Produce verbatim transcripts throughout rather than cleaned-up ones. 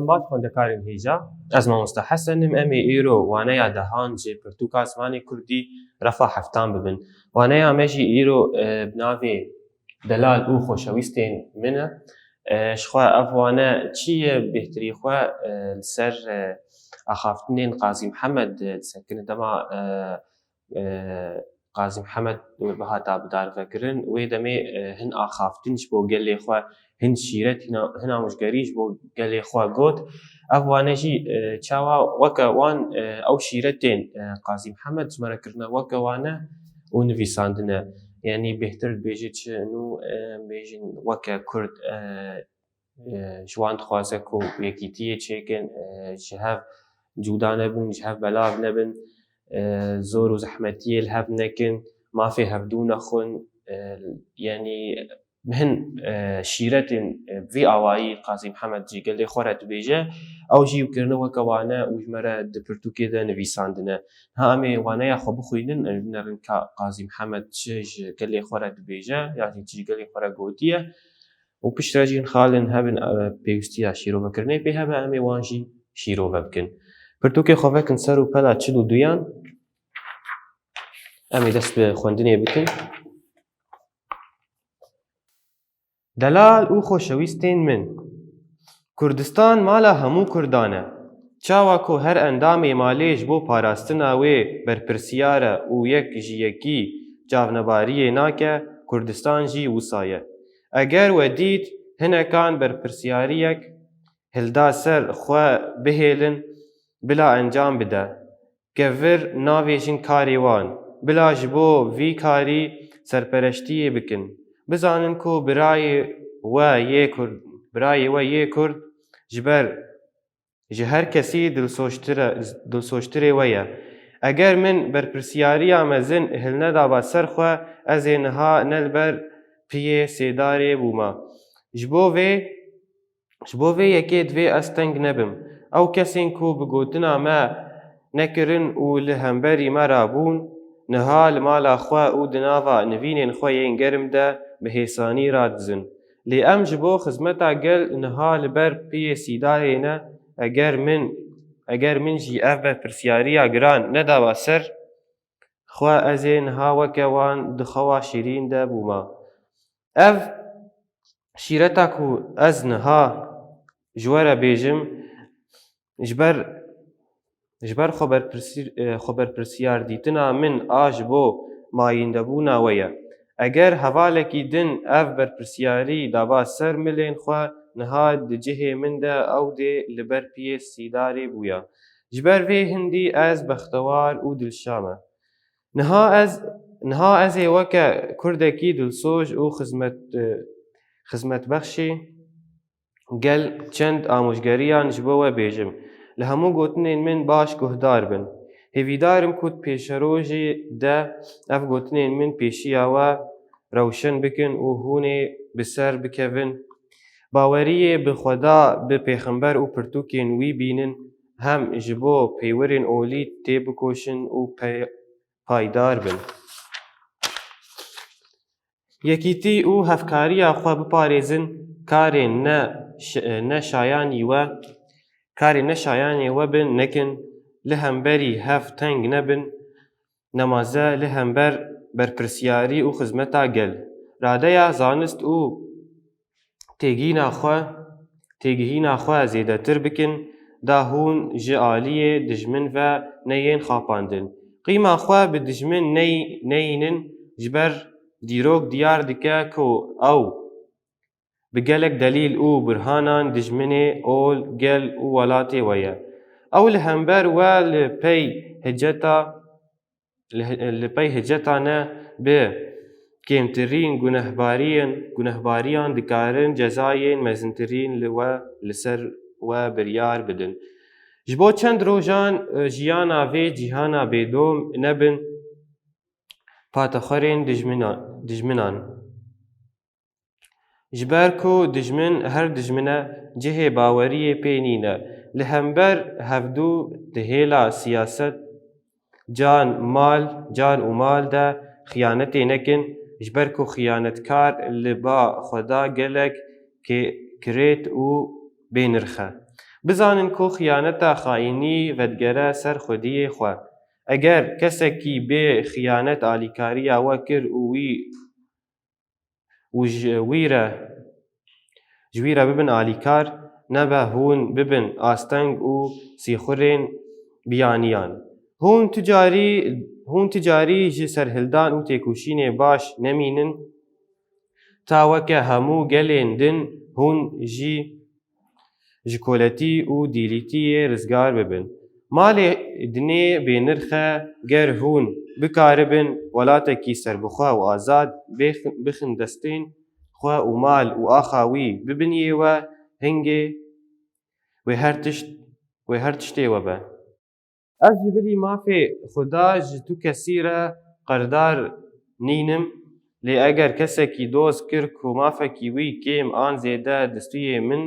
Baş xwendekarên hêja, ez mamosta Hesen im, em ê îro waneya dehan ji pirtûka zimanê kurdî refa heftan bibin. Waneya me jî îro, e, bi navê Delal û Xoşewîstên Min e. E, ji xwe ev wane çi ye, bêhtirî xwe, e, li ser, e, axaftinên Qazî Mihemed, e, disekine dema, e, e, Qazî Mihemed bihata bidarvekirin, wê demê, e, hin axaftin ji bo gelê xwe, hin şîret, hina, hin amûjgerî ji bo gelê xwe got. Ev wane jî, e, çawa weke wan, e, ew şîretên, e, Qazî Mihemed ji me re kirine weke wane û nivîsandine. Yanî bêhtir dibêje çi nû, e, em bêjin weke Kurd, e, e, ji wan dixwaze ku yekîtiyê çêkin, e, ji hev cuda nebin, ji hev belav nebin, e, zor û zehmetiyê li hev nekin, mafê hevdû nexwin, e, yanî hin, e, şîretên, e, vî awayî Qazî Mihemed ji gelê xwe re dibêje, ew jî kirine weke wane û ji me re di pirtûkê de nivîsandine. Ha em ê waneya xwe bixwînin, em binerin ka Qazî Mihemed çi ji gelê xwe re dibêje, yan jî çi ji gelê xwe re gotiye. Û piştre jî xalên hebin, e, pêwîstiya şîrovekirinê pê hebe, em ê wan jî şîrove bikin. Pirtûkê xwe vekin ser û pela çil û duyan. Em ê dest bi xwendinê bikin. Delal û xoşewîstên min. Kurdistan mala hemû Kurdan e. Çawa ku her endamê malê ji bo parastina wê berpirsiyar e û yek ji yekî çavnebariyê nake, Kurdistan jî wisa ye. Eger we dît hinekan berpirsiyariyek hilda ser xwe bihêlin, bila encam bide. Kevir navêjin karê wan. Bila ji bo vî karî serpereştiyê bikin. Bizanin ku birayê we yê Kurd, birayê we yê Kurd ji ber, ji her kesî dilsoştir e, dilsoştirê we ye. Eger min berpirsiyariya mezin hilnedaba ser xwe, ez ê niha ne li ber piyê sêdarê bûma. Ji bo vê, ji bo vê yekê divê ez teng nebim. Ew kesên ku bi gotina me nekirin û li hemberî me rabûn, niha li mala xwe û di nava nivînên xwe yên germ de bi hêsanî radizin. Lê em ji bo xizmeta gel niha li ber piyê sîdarê ne. Eger min, eger min jî ev berpirsiyariya giran nedaba ser xwe, ez ê niha weke wan di xewa şîrîn de bûma. Ev şîreta ku ez niha ji we re bêjim, ji ber, ji ber xweberpirsî-, e, xweberpirsiyar dîtina min a ji bo mayîndebûna we ye. Eger hevalekî din ev berpirsiyarî daba ser milên xwe, niha di cihê min de ew dê li ber piyê sîdarê bûya. Ji ber vê hindî ez bextewar û dilşa me. Niha ez, niha ez ê weke Kurdekî dilsoz û xizmet, e, xizmetbexşî gel çend amûjgeriyan ji bo we bêjim. Li hemû gotinên min baş guhdar bin. Hêvîdar im ku di pêşerojê de ev gotinên min pêşiya we rewşen bikin û hûn ê bi ser bikevin. Baweriyê bi Xweda, bi pêxember û pirtûkên wî bînin, hem ji bo peywirên olî têbikoşin û pe-, paydar bin. Yekîtî û hevkariya xwe biparêzin, karên ne ş-, ne şayanî we, karên ne şayanê we bin nekin, li hemberî hev teng nebin, nemaze li hember berpirsiyarî û xizmeta gel. Radeya zanist û têgîna xwe, têgihîna xwe zêdetir bikin, da hûn ji aliyê dijmin ve neyên xapandin. Qîma xwe bi dijmin ney-, neyînin, ji ber dîrok diyar dike ku ew bi gelek delîl û burhanan dijminê ol, gel û welatê we ye. Ew li hember we li pey hiceta li, li pey hiceta ne bi kêmtirîn gunehbariyên, gunehbariyan dikarin cezayên mezintirîn li we, li ser we biryar bidin. Ji bo çend rojan, e, jiyana vê cîhana bêdom nebin patexwerên dijminan, dijminan. Ji ber ku dijmin her dijmin e, cihê baweriyê pê nîne. Li hember hevdû di hêla siyaset, can, mal, can û mal de xiyanetê nekin, ji ber ku xiyanetkar li ba Xweda gelek kê-, kirêt û bênirx e. Bizanin ku xiyaneta xayînî vedigere ser xwediyê xwe. Eger kesekî bê xiyanet alîkariya we kir û wî û ji wî re, ji wî re bibin alîkar, nebe hûn bibin asteng û sîxurên biyaniyan. Hûn tu carî, hûn tu carî ji serhildan û têkoşînê baş nemînin, ta weke hemû gelên din hûn jî ji koletî û dîlîtiyê rizgar bibin. Malê dinê bênirx e, ger hûn bikaribin welatekî serbixwe û azad bêxin, bixin destên xwe û mal û axa wî bibiniyê we, hingê wê her tişt, wê her tiştê we be. Ez ji bilî mafê Xuda ji tu kesî re qerdar nînim, lê eger kesekî doz kir ku mafekî wî kêm an zêde distiyê min,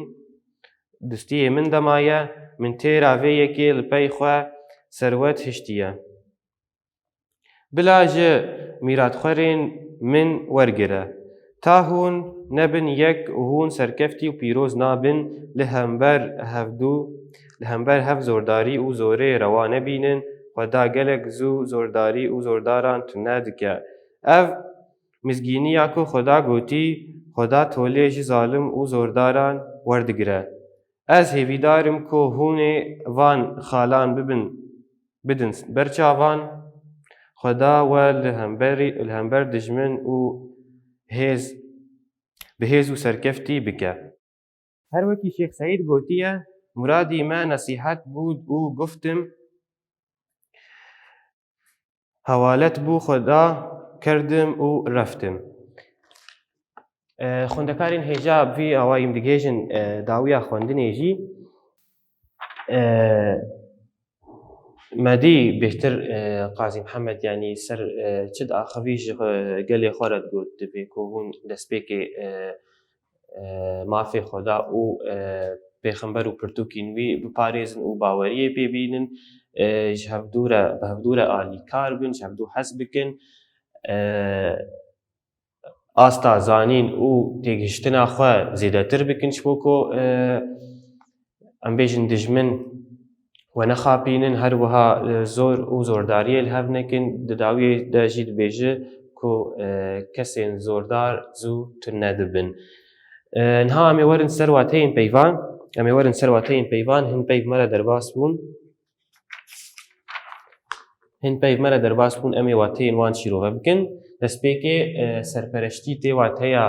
distiyê min de maye, min têra vê yekê li pey xwe serwet hiştiye. Bila ji mîratxwerên min wergire. Ta hûn nebin yek û hûn serkeftî û pîroz nabin, li hember hevdû, li hember hev zordarî û zorê rewa nebînin, Xweda gelek zû zordarî û zordaran tune dike. Ev mizgîniya ku Xweda gotî, Xweda tolê ji zalim û zordaran werdigire. Ez hêvîdar im ku hûn ê van xalan bibin, bidin ber çavan, Xweda we li hemberî, li hember dijmin û hêz, bi hêz û serkeftî bike. Her wekî Şêx Seîd gotiye, muradî me nesîhet bû û guftim, hewalet bû Xweda kerdim û reftim. E, xwendekarên hêja bi vî awayî min digihêjin, e, dawiya xwendinê jî. E, me dî bêhtir, e, Qazî Mihemed, yanî ser, e, çi diaxivî ji xwe, gelê xwe re digot, divê ku hûn destpêkê, e, e, mafê Xweda û, e, pêxember û pirtûkên wî biparêzin û baweriyê pê bînin, e, ji hevdû re, bi hevdû re alîkar bin, ji hevdû hez bikin, e, asta zanîn û têgihiştina xwe zêdetir bikin, ji bo ku, e, em bêjin dijmin we nexapînin, her wiha, e, zor û zordariyê li hev nekin. Di dawiyê de jî dibêje ku, e, kesên zordar zû tune dibin. E, niha em ê werin ser wateyên peyvan, em ê werin ser wateyên peyvan, hin peyv me re derbas bûn. Hin peyv me re derbas bûn, em ê wateyên wan şîrove bikin. Destpêkê, e, serpereştî tê wateya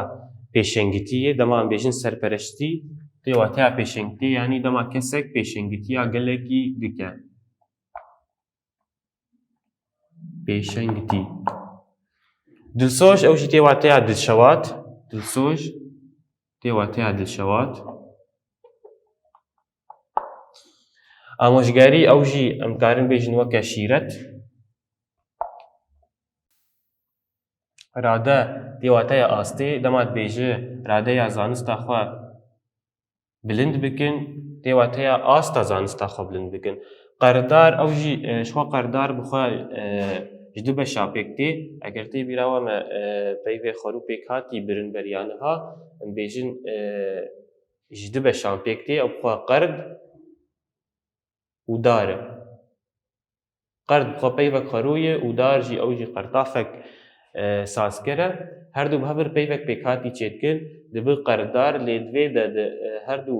pêşengitiyê. Dema em bêjin serpereştî, tê wateya pêşengitiyê, yanî dema kesek pêşengitiya gelekî dike. Pêşengitî. Dilsoz, ew jî tê wateya dilşewat. Dilsoz, tê wateya dilşewat. Amojgerî, ew jî em dikarin bêjin weke şîret. Rade, tê wateya astê, dema dibêje radeya zanista xwe bilind bikin, tê wateya asta zanista xwe bilind bikin. Qerdar, ew jî, e, ji xwe qerdar bi xwe, e, ji du beşa pêk tê. Eger tê bîra we me, e, peyvê xwerû pêk hatî birin beriya niha, em bêjin, e, ji du beşan pêk tê, ew bi xwe qerd û dar e. Qerd bi xwe peyvek xwerû ye û dar jî, ew jî qertafek, e, sazker e. Her du bi hev re peyvek pêkhatî çêdikin, dibe qerddar, lê di vê de di, e, her du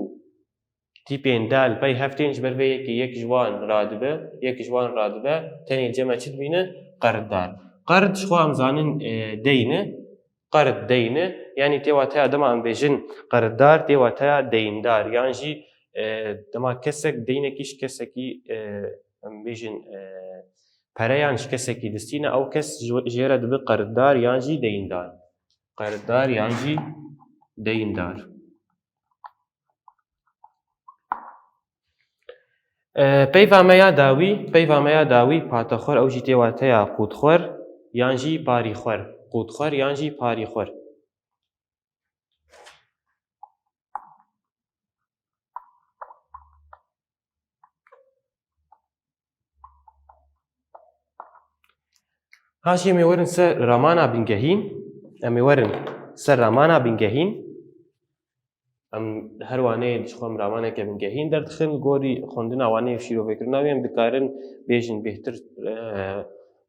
tîpên de li pey hev tên, ji ber vê yekê yek ji wan radibe, yek ji wan radibe, tenê cem e çi dibîne? Qerddar. Qerd ji xwe em zanin, e, deyn e. Qerd deyn e, yanî tê wateya dema em bêjin qerddar, tê wateya deyndar, yan jî, e, dema kesek deynekî ji kesekî, e, em bêjin, e, pereyan ji kesekî distîne, ew kes ji, jê re dibe qerddar yan jî deyndar. Qerddar yan jî deyndar. E, peyva me ya dawî, peyva me ya dawî, patexwer, ew jî tê wateya qûtxwer yan jî parîxwer. Qûtxwer yan jî parîxwer. Ha jî em ê werin ser ramana bingehîn. Em ê werin ser ramana bingehîn. Em her waneyê ji xwe em ramaneke bingehîn derdixin, gorî xwendina waneyê û şîrovekirina wî em dikarin bêjin bêhtir, e,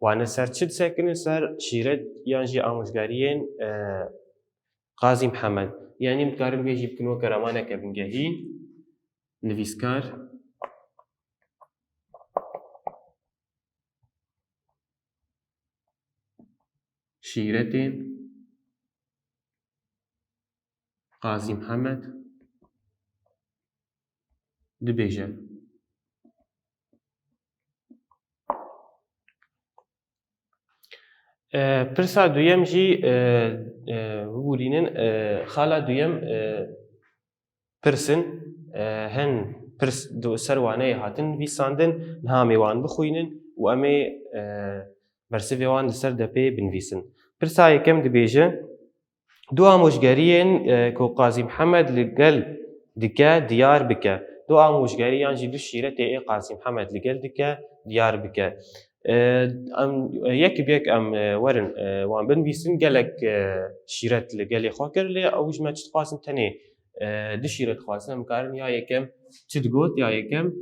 wane ser çi disekinin, ser şîret yan jî amûjgariyên, e, Qazî Mihemed. Yanî em dikarin bêjî bikin weke ramaneke bingehîn, nivîskar, şîretên Qazî Mihemed dibêje. E, pirsa duyem jî, e, e, bibûrînin, e, xala duyem, e, pirs in, e, hin pirs du-, ser waneyê hatin nivîsandin, niha em ê wan bixwînin û em ê, e, bersivê wan li ser depê binivîsin. Pirsa yekem dibêje, du amûjgeriyên, e, ku Qazî Mihemed li gel dike, diyar bike. Du amûjgerî yan jî du şîretê ê Qazî Mihemed li gel dike, diyar bike. E, em, yek bi yek em, e, werin, e, wan binivîsin. Gelek, e, şîret li gelê xwe kir, lê ew ji me çi dixwazin, tenê, e, du şîret dixwazin. Em karin ya yekem çi digot, ya yekem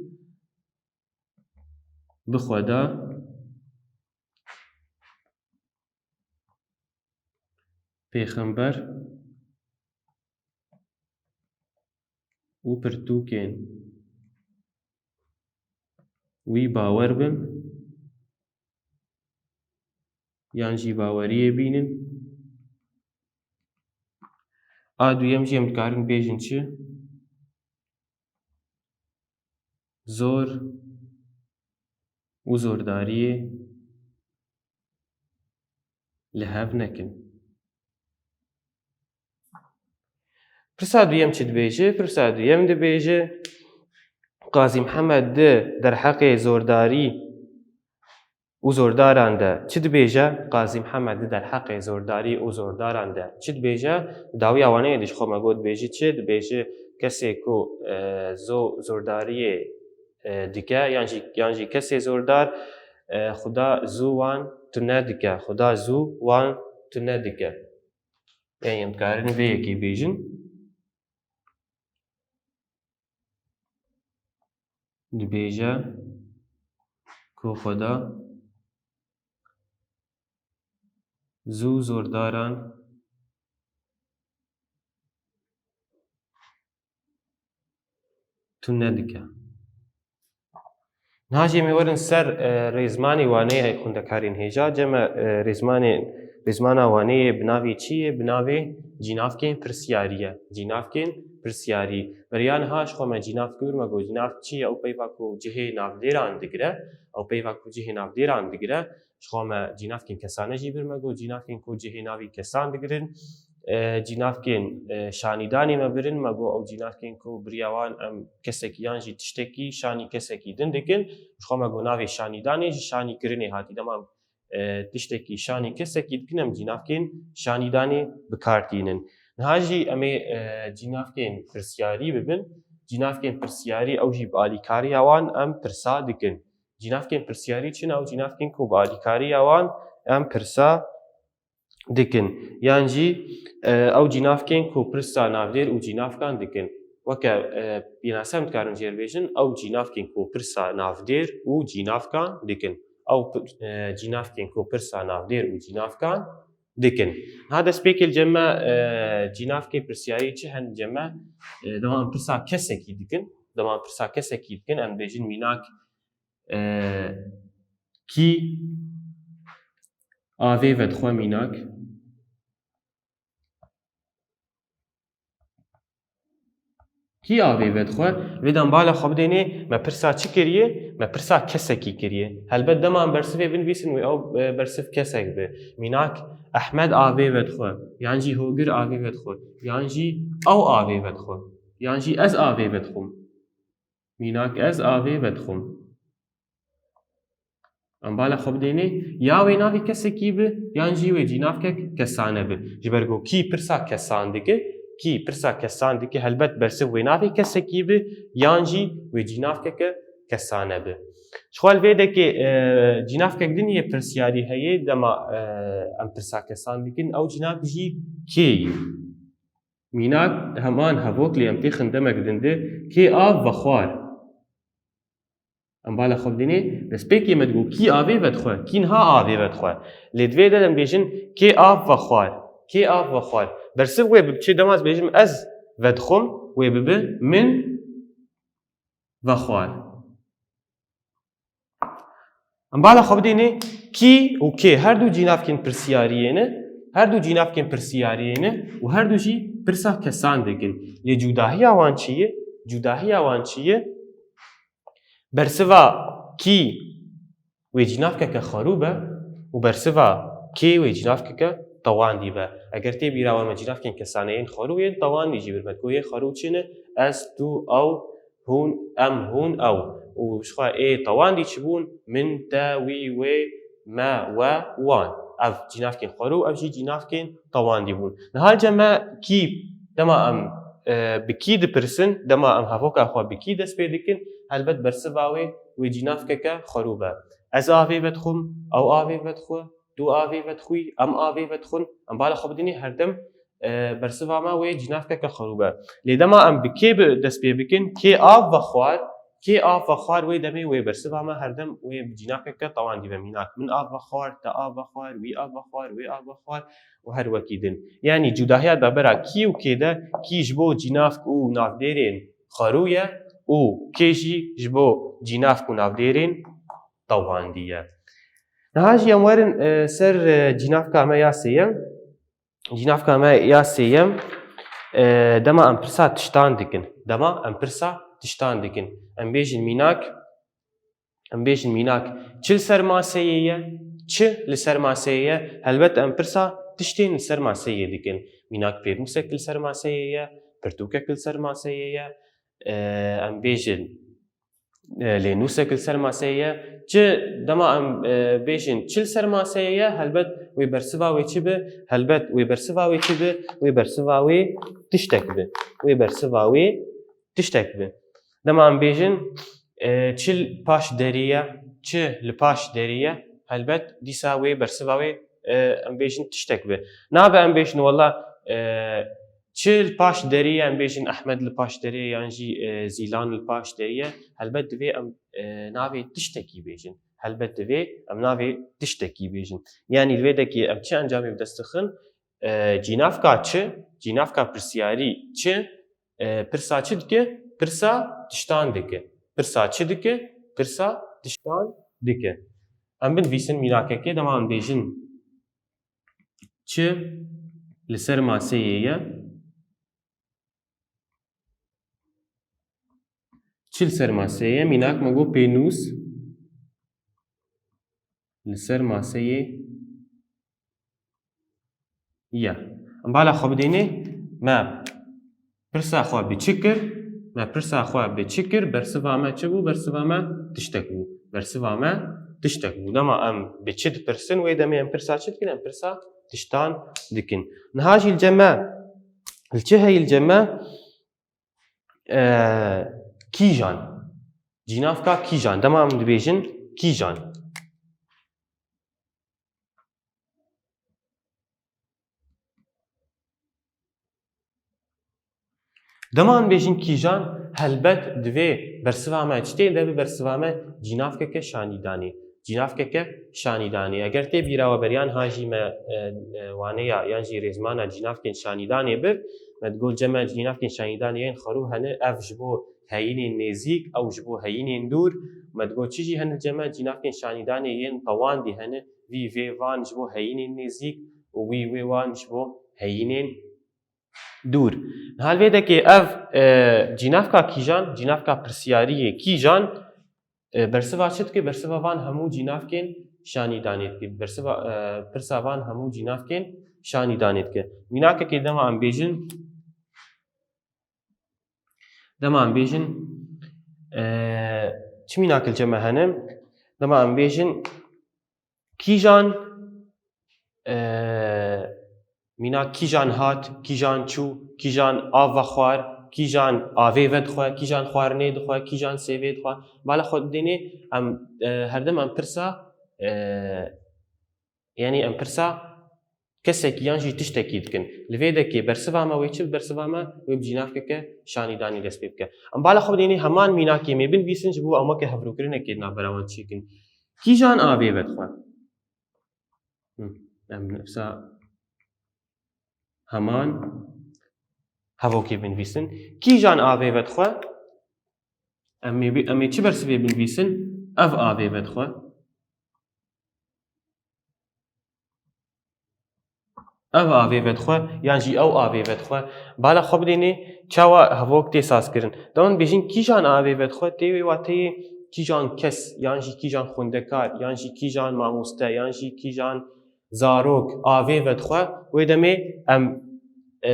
bi Xweda, pêxember û pirtûkên wî bawer bin, yan jî baweriyê bînin. A duyem jî em dikarin bêjin çi? Zor û zordariyê li hev nekin. Pirsa duyem çi dibêje? Pirsa duyem dibêje, Qazî Mihemed di derheqê zordarî û zordaran de çi dibêje? Qazî Mihemed di derheqê zordarî û zordaran de çi dibêje? Dawiya waneyê de ji xwe me got dibêje çi? Dibêje kesê ku, e, zo-, zordariyê, e, dike, yan jî, yan jî kesê zordar, e, Xuda zû wan tune dike. Xuda zû wan tune dike. Yanî em dikarin vê yekê bêjin. Dibêje ku Xweda zû zordaran tune dike. Niha jî em ê werin ser, e, rêzmanê waneyê xwendekarên hêja. Cem e, e, rêzmanê, rêzmana waneyê bi navê çi ye? Bi navê cînavkên pirsiyarî ye. Cînavkên pirsiyarî. Beriya niha ji xwe me cînavkî bir me got cînav çi ye? Ew peyva ku cihê navdêran digire. Ew peyva ku cihê navdêran digire. Ji xwe me cînavkên kesane jî bir me got, cînavkên ku cihê navî kesan digirin. E, cînavkên, e, şanîdanê me birin, me got ew cînavkên ku biriya wan em kesekî yan jî tiştekî şanî kesekî din dikin. Ji xwe me got navê şanîdanê ji şanîkirinê hatî. Dema em, e, tiştekî şanî kesekî dikin, em cînavkên şanîdanê bi kar tînin. Niha jî em ê, e, cînavkên pirsiyarî bibin. Cînavkên pirsiyarî ew jî bi alîkariya wan em pirsa dikin. Cînavkên pirsiyarî çi ne? Ew cînavkên ku bi alîkariya wan em pirsa dikin. Yan jî, e, ew cînavkên ku pirsa navdêr û cînavkan dikin. Weke, e, pênase em dikarin jê re bêjin, ew cînavkên ku pirsa navdêr û cînavkan dikin. Ew pi-, e, cînavkên ku pirsa navdêr û cînavkan dikin. Ha destpêkê li cem me, e, cînavkê pirsiyarî çi hen cem me? E, dema em pirsa kesekî dikin, dema em pirsa kesekî dikin, em dibêjin mînak, e, kî avê vedixwe mînak? Kî avê vedixwe? Vê de em bala xwe bidênê, me pirsa çi kiriye? Me pirsa kesekî kiriye. Helbet dema em bersivê binivîsin wê ew, e, bersiv kesek be. Mînak, Ehmed avê vedixwe, yan jî Hogir avê vedixwe, yan jî ew avê vedixwe, yan jî ez avê vedixwim. Mînak, ez avê vedixwim. Em bala xwe bidênê, ya wê navê kesekî bi, yan jî wê cînavkek kesane bi. Ji ber ku kî pirsa kesan dike, kî pirsa kesan dike, helbet bersiv wê navê kesekî bi, yan jî wê cînavkeke kesane bi. Ji xwe li vê dekê, e, cînavkek din yê pirsiyarî heye, dema, e, em pirsa kesan dikin, ew cînav jî kê ye? Mînak heman hevok lê em têxin demek din de kê av vexwar. Em bala xwe bidînê, destpêkê me digot kî avê vedixwe, kî niha avê vedixwe. Lê divê de em bêjin kê av vexwar, kê av vexwar. Bersiv wê bi çi dema ez bêjim ez vedixwim, wê bibe min vexwar. Em bala xwe bidînê kî û kê her du cînavkên pirsiyariyê ne, her du cînavkên pirsiyariyê ne û her du jî pirsa kesan dikin. Lê cudahiya wan çi ye? Cudahiya wan çi ye? Bersiva kî wê cînavkeke xwerû be û bersiva kê wê cînavkeke tewandî be. Eger tê bîra we me cînavkên kesanê yên xwerû yên tewandî jî bir me digot yên xwerû çi ne? Ez, tu, ew, hûn, em, hûn, ew. Û ji xwe ê tewandî çi bûn? Min, te, wî, wê, me, we, wan. Ev cînavkên xwerû, ev jî cînavkên tewandî bûn. Niha li cem me kî, dema em, e, bi kî dipirsin, dema em hevoka xwe bi kî dest pê dikin, helbet bersiva wê, wê cînavkeke xwerû be. Ez avê vedixwim, ew avê vedixwe, tu avê vedixwî, em avê vedixwin. Em bala xwe bidînê her dem e, bersiva me wê cînavkeke xwerû be. Lê dema em bi kê bi dest pê bikin, kê av vexwar, kê av vexwar wê demê wê bersiva me her dem wê bi cînavkeke tewandî be. Mînak, min av vexwar, te av vexwar, wî av vexwar, wê av vexwar û her wekî din. Yanî cudahiya navbera kî û kê de, kî ji bo cînavk û navdêrên xwerû ye û kê jî ji bo cînavk û navdêrên tewandî ye. Niha jî em werin, e, ser, e, cînavka me ya sêyem. Cînavka me ya sêyem, e, dema em pirsa tiştan dikin. Dema em pirsa tiştan dikin. Em bêjin mînak, em bêjin mînak çi li ser maseyê ye, çi li ser maseyê ye, helbet em pirsa tiştên li ser maseyê dikin. Mînak pênûsek li ser maseyê ye, pirtûkek li ser maseyê ye, e, em bêjin e, lênûsek li ser maseyê ye. Çi dema em, e, bêjin çi li ser maseyê ye, helbet wê bersiva wê çi bi? Helbet wê bersiva wê çi bi? Wê bersiva wê tiştek bi. Wê bersiva wê tiştek bi. Dema em bêjin, e, çi li paş derî ye, çi li paş derî ye, helbet dîsa wê bersiva wê, e, em bêjin tiştek bi. Nabe em bêjin wela, e, Çi li paş derê ye, em bêjin Ehmed li paş derê ye yan jî, e, Zîlan li paş derê ye, helbet divê em, e, navê tiştekî bêjin. Helbet divê em navê tiştekî bêjin. Yanî li vê dekê em çi encamê bi dest dixin? E, cînavka çi, cînavka pirsiyarî çi, e, pirsa çi dike? Pirsa tiştan dike. Pirsa çi dike? Pirsa tiştan dike. Em binivîsin mînakekê, dema em bêjin çi li ser maseyê ye? Çi li ser maseyê ye? Mînak me got pênûs li ser maseyê ye. Em bala xwe bidênê, me pirsa xwe bi çi kir? Me pirsa xwe bi çi kir? Bersiva me çi bû? Bersiva me tiştek bû. Bersiva me tiştek bû. Dema em bi çi dipirsin, wê demê em pirsa çi dikin? Em pirsa tiştan dikin. Niha jî li cem me, li çi heye li cem me? E, kîjan. Cînavka kîjan. Dema em dibêjin kîjan. Dema em bêjin kîjan, helbet divê bersiva me çi tê de bi bersiva me cînavkeke şanîdanê. Cînavkeke şanîdanê. Eger tê bîra we beriyan ha jî me, e, e, waneya yan jî rêzmana cînavkên şanîdanê bir, me digot cem me cînavkên şanîdanê yên xwerû hene, ev ji bo heyînên nêzîk, ew ji bo heyînên dûr. Me digot çi jî hene cem me cînavkên şanîdanê yên tewandî hene, vî vê van ji bo heyînên nêzîk û wî wê wan ji bo heyînên dûr. Niha li vê dekê ev, e, cînavka kîjan, cînavka pirsiyariyê kîjan, e, bersiva çi dike? Bersiva van hemû cînavkên şanîdanê dike. Bersiva, e, pirsa van hemû cînavkên şanîdanê dike. Mînakekê dema em bêjin, dema em bêjin, e, çi mînak li cem me hene? Dema em bêjin, kîjan, e, mînak kîjan hat, kîjan çû, kîjan av vexwar, kîjan avê vedixwe, kîjan xwarinê dixwe, kîjan sêvê dixwe. Bala xwe didênê em, e, her dem em pirsa, e, yanî em pirsa kesekî yan jî tiştekî dikin. Li vê dekê bersiva me wê çi bi bersiva me? Wê bi cînavkeke şanîdanî dest pê bike. Em bala xwe bidênê heman mînakê em ê binivîsin ji bo em weke hevrokirinekê di navbera wan çêkin. Kîjan avê vedixwe? Hı, em nifsa heman hevokê binivîsin. Kîjan avê vedixwe? Em ê bi-, em ê çi bersivê binivîsin? Ev avê vedixwe. Ev avê vedixwe, yan jî ew avê vedixwe. Bala xwe bidênê çawa hevok tê sazkirin. Dema em bêjin kîjan avê vedixwe, tê wê wateyê kîjan kes, yan jî kîjan xwendekar, yan jî kîjan mamoste, yan jî kîjan zarok avê vedixwe, wê demê em, e,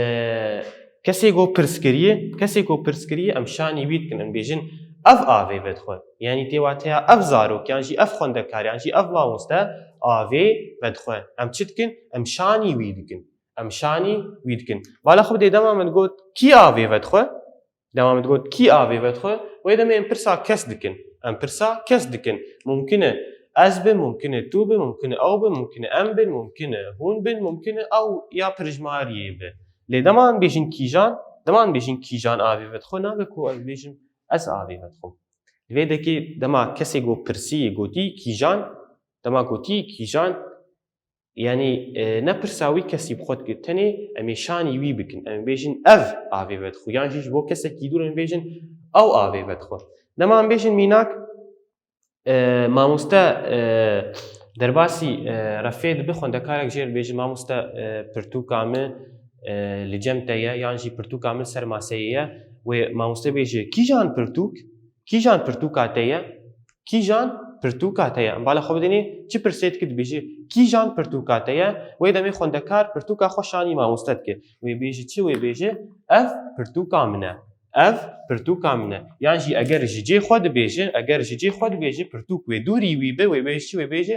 kesê ku pirs kiriye, kesê ku pirs kiriye, em şanî wî dikin, em bêjin ev avê vedixwe. Yanî tê wateya ev zarok, yan jî ev xwendekar, yan jî ev mamoste avê vedixwe. Em çi dikin? Em şanî wî dikin. Em şanî wî dikin. Bala xwe bidê dema min got kî avê vedixwe? Dema min digot, kî avê vedixwe? Wê demê em pirsa kes dikin. Em pirsa kes dikin. Mumkin e ez bim, mumkin e tu bî, mumkin e ew bî, mumkin e em bin, mumkin e hûn bin, mumkin e ew ya pirjmariyê be. Lê dema em bêjin kîjan, dema em bêjin kîjan avê vedixwe, nabe ku ez bêjim ez avê vedixwim. Li vê dekê dema kesê got pirsî, gotî kîjan, dema gotî kîjan, Yanî, e, ne pirsa wî kesî bi xwe dikir. Tenê em ê şanî wî bikin. Em ê bêjin ev avê vedixwe. Yan jî ji bo kesekî dûr em ê bêjin ew avê vedixwe. Dema em bêjin mînak, e, mamoste, e, derbasî, e, refê dibe xwendekarek jê re dibêje mamoste, e, pirtûka min, e, li cem te ye, yan jî pirtûka min ser maseyê ye. Wê mamoste bêje, kîjan pirtûk? Kîjan pirtûka te ye? Kîjan pirtûka te ye? Em bala xwe bidênê, çi pirsê dike dibêje, kîjan pirtûka te ye? Wê demê xwendekar pirtûka xwe şanî mamoste dike. Wê bêje çi? Wê bêje, ev pirtûka min e. Ev pirtûka min e. Yan jî eger ji cê xwe dibêje, eger ji cê xwe dibêje, pirtûk wê dûrî wî be, wê bêje çi? Wê bêje,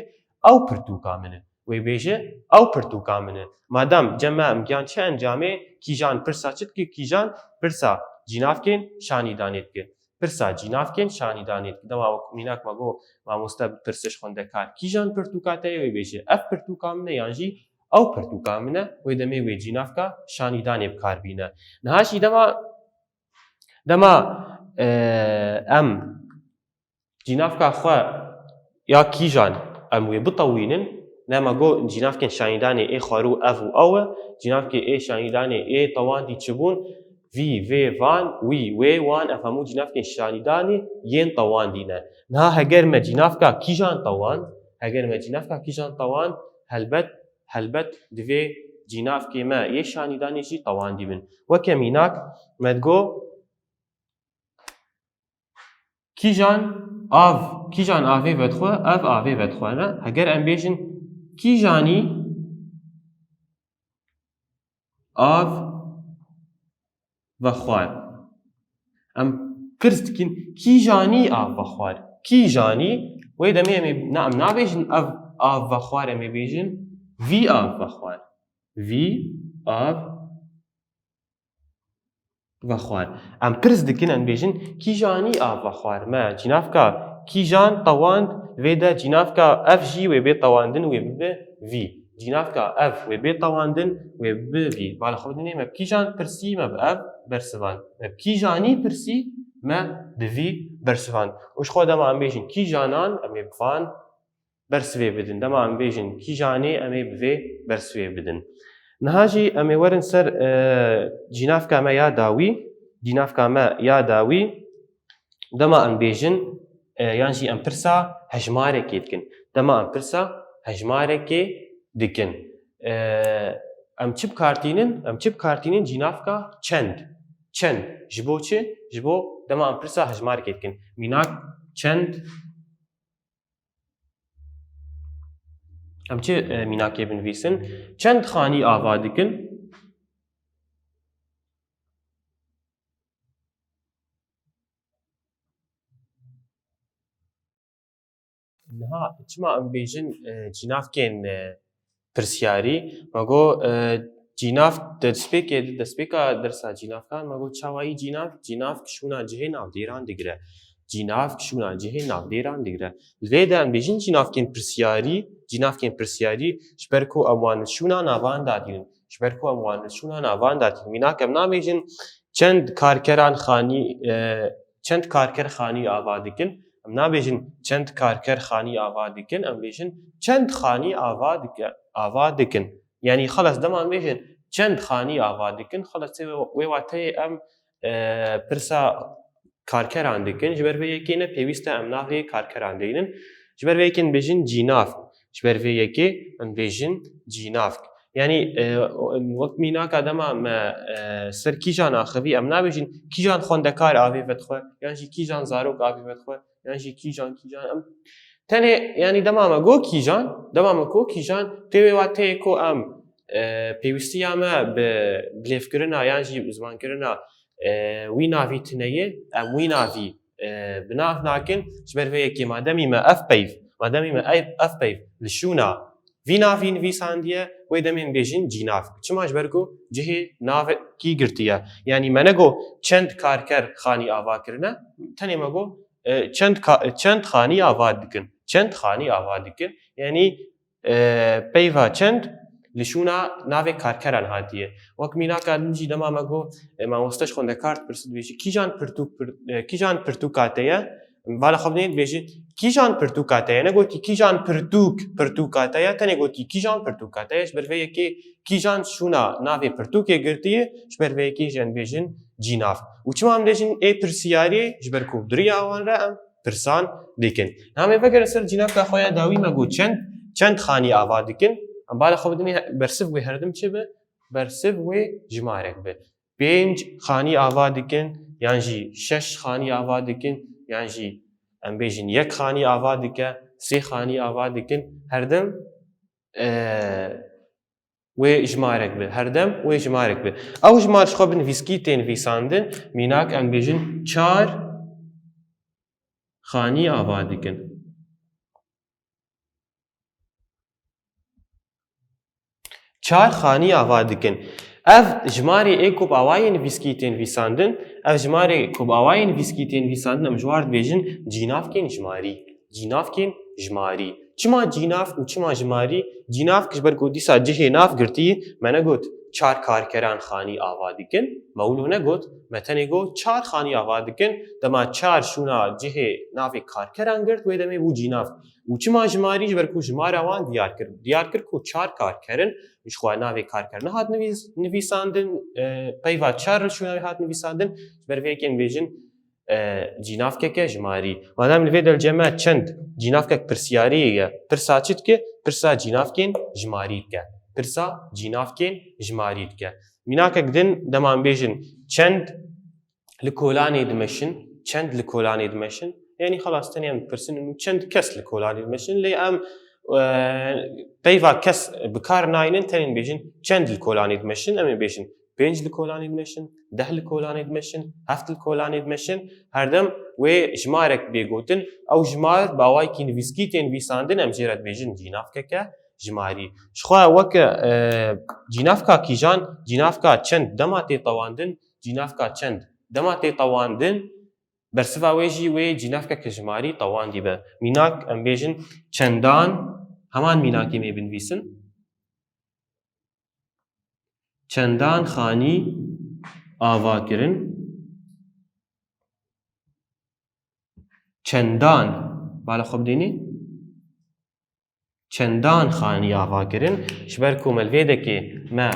ew pirtûka min e. Wê bêje, ew pirtûka min e. Madem cem me em giyan çi encamê, kîjan pirsa çi dike? Kîjan pirsa cînavkên şanîdanê dike. Pirsa cînavkên şanîdanê dike. Dema wek mînak me got, mamoste bipirse ji xwendekar, kîjan pirtûka te ye? Wê bêje, ev pirtûka min e yan jî ew pirtûka min e. Wê demê wê cînavka şanîdanê bi kar bîne. Niha jî dema, dema, e, em cînavka xwe ya kîjan em wê bitewînin, ne me got cînavkên şanîdanê ê xwarû ev û ew e, cînavkê ê şanîdanê ê tewandî çi bûn, vî, vê, van, wî, wê, wan, ev hemû cînavkên şanîdanê yên tewandî ne. Niha heger me cînavka kîjan tewand, heger me cînavka kîjan tewand, helbet, helbet divê cînavkê me yê şanîdanê jî tewandî bin. Weke mînak, me digot, Kîjan av, kîjan avê vedixwe, ev avê vedixwe ne. Heger em bêjin kîjanî av vexwar. Em pirs dikin, kîjanî av vexwar? Kîjanî, wê demê em ê, na, em nabêjin ev av vexwar, em ê bêjin vî av vexwar. Vî av vexwar. Em pirs dikin, em bêjin, kîjanî av vexwar? Me cînavka kîjan tewand, vê de cînavka ev jî wê bê tewandin, wê bibe vî. Cînavka ev wê bê tewandin, wê bibe vî. Bala xwe bidinê, me bi kîjan pirsî, me bi ev bersivand. Me bi kîjanî pirsî, me bi vî bersivand. Û ji xwe dema em bêjin kîjanan, em ê bi van bersivê bidin. Dema em bêjin kîjanê, em ê bi vê bersivê bidin. Niha jî em ê werin ser, e, cînavka me ya dawî. Cînavka me ya dawî, dema em bêjin, e, yan jî em pirsa hejmarekê dikin. Dema em pirsa hejmarekê dikin. E, em çi bi kar tînin? Em çi bi kar tînin? Cînavka çend. Çend. Ji bo çi? Ji bo dema em pirsa hejmarekê dikin. Mînak çend Em çi, e, mînakê binivîsin? Çend xanî ava dikin? Niha çima em bêjin, e, cînavkên, e, pirsiyarî? Me got, e, cînav di destpêkê, di destpêka dersa cînavkan, me got çawayî cînav, cînav kişûna cihê navdêran digire. Cînav kişûna cihê navdêran digire. Li vê de em bêjin cînavkên pirsiyarî, cînavkên pirsiyarî, ji ber ku em wan li şûna navan dadînin. Ji ber ku em wan li şûna navan dadînin. Mînak em nabêjin çend karkeran xanî, e, çend karker xanî ava dikin. Em nabêjin çend karker xanî ava dikin, em bêjin çend xanî ava dike-, ava dikin. Yanî xelas dema em bêjin çend xanî ava dikin, xelas wê, wê wateyê em, e, pirsa karkeran dikin. Ji ber vê yekê ne pêwîst e em navê karkeran deynin. Ji ber vê yekê em bêjin cînav. Ji ber vê yekê em bêjin cînavk. Yanî, e, wek mînaka dema me, e, ser kîjan axivî, em nabêjin kîjan xwendekar avê vedixwe, yan jî kîjan zarok avê vedixwe, yan jî kîjan, kîjan. Em tenê, yanî dema me got kîjan, dema me got kîjan, tê wê wateyê ku em, e, pêwîstiya me bi bilêvkirina yan jî bi zimankirina, e, wî navî tune ye, em wî navî, e, bi nav nakin, ji ber vê yekê mademî me ev peyv, mademî me ev, ev peyv li şûna vî navî nivîsandiye, wê demê em bêjin cînav. Çima? Ji ber ku cihê navekî girtiye. Yanî me nego çend karker xanî ava kirine, tenê me got, e, çend ka-, çend xanî ava dikin. Çend xanî ava dikin. Yanî, e, peyva çend li şûna navê karkeran hatiye. Wek mînaka din jî dema me got, e, mamoste ji xwendekar dipirse dibêje, kîjan pirtûk pir-, e, kîjan pirtûka te ye? Bala xwe bidinê dibêje, kîjan pirtûka te ye? Negotî, kîjan pirtûk pirtûka te ye? Tenê gotî, kîjan pirtûka te ye? Ji ber vê yekê kîjan şûna navê pirtûkê girtiye, ji ber vê yekê jî em dibêjin cînav. Û çima em dibêjin ê pirsiyariyê? Ji ber ku bi riya wan re em pirsan dikin. Namê vegerin ser cînavka xwe ya dawî me got çend, çend xanî ava dikin. Em bala xwe bidinê bersiv wê herdim çi be? Bersiv wê jimarek be. Pênc xanî ava dikin, yan jî şeş xanî ava dikin, yan jî em bêjin yek xanî ava dike, sê xanî ava dikin. Herdim, e, wê jimarek be. Herdem wê jimarek be. Ew jimar ji xwe bi nivîskî tê nivîsandin. Mînak em bêjin çar xanî ava dikin. Çar xanî ava dikin. Ev jimarê ê ku bi awayê nivîskî tê nivîsandin, ev jimarê ku bi awayê nivîskî tê nivîsandin, em ji war dibêjin cînavkên jimarî. Cînavkên jimarî. Çima cînav û çima jimarî? Cînavk ji ber ku dîsa cihê nav girtî, me negot çar karkeran xanî ava dikin, me wilo negot, me tenê got çar xanî ava dikin, dema çar şûna cihê navê karkeran girt, wê demê bû cînav. Û çima jimarî? Ji ber ku jimara wan diyar kir. Diyar kir ku çar karker in, ji xwe navê karker nehat nivîs-, nivîsandin, e, peyva çar li şûna wê hat nivîsandin, ji ber vê yekê em bêjin, e, cînavkeke jimarî. Madem li vê delcê me çend cînavkek pirsiyariyê ye, pirsa çi dike? Pirsa cînavkên jimarî dike. Pirsa cînavkên jimarî dike. Mînakek din dema em bêjin çend li kolanê dimeşin, çend li kolanê dimeşin? Yanî xelas tenê em dipirsin û çend kes li kolanê dimeşin, lê em, e, peyva kes bi kar naynin, tenê bêjin çend li kolanê dimeşin, em ê bêjin pênc li kolanê dimeşin, deh li kolanê dimeşin, heft li kolanê dimeşin, herdem wê jimarek bê gotin, ew jimar bi awayekî nivîskî tê nivîsandin, em jê re dibêjin cînavkeke jimarî. Ji xwe weke, e, cînavka kîjan, cînavka çend dema tê tewandin, cînavka çend dema tê tewandin, bersiva wê jî wê cînavkeke jimarî tewandî be. Mînak em bêjin çendan, heman mînakê me binivîsin. Çendan xanî ava kirin. Çendan. Bala xwe bidênê. Çendan xanî ava kirin. Ji ber ku me li vê dekê me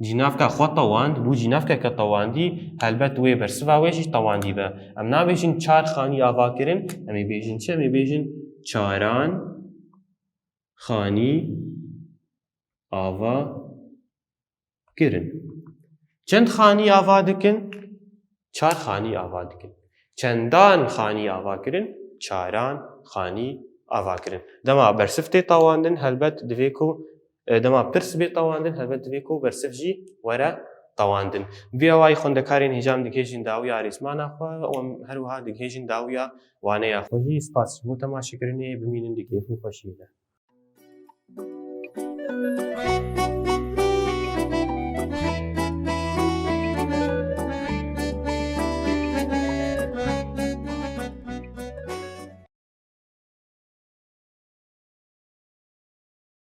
cînavka xwe tewand, bû cînavkeke tewandî, helbet wê bersiva wê jî tewandî be. Em nabêjin çar xanî ava kirin, em ê bêjin çi? Em ê bêjin çaran xanî ava kirin. Çend xanî ava dikin? Çar xanî ava dikin. Çendan xanî ava kirin? Çaran xanî ava kirin. Dema bersiv tê tewandin, helbet divê ku, e, dema pirs bê tewandin, helbet divê ku bersiv jî were tewandin. Bi vî awayî xwendekarên hêja em digihêjin dawiya arêzmana xwe û em her wiha digihêjin dawiya waneya xwe jî. Spas ji bo temaşekirinê, bimînin di kêf û xweşiyê de.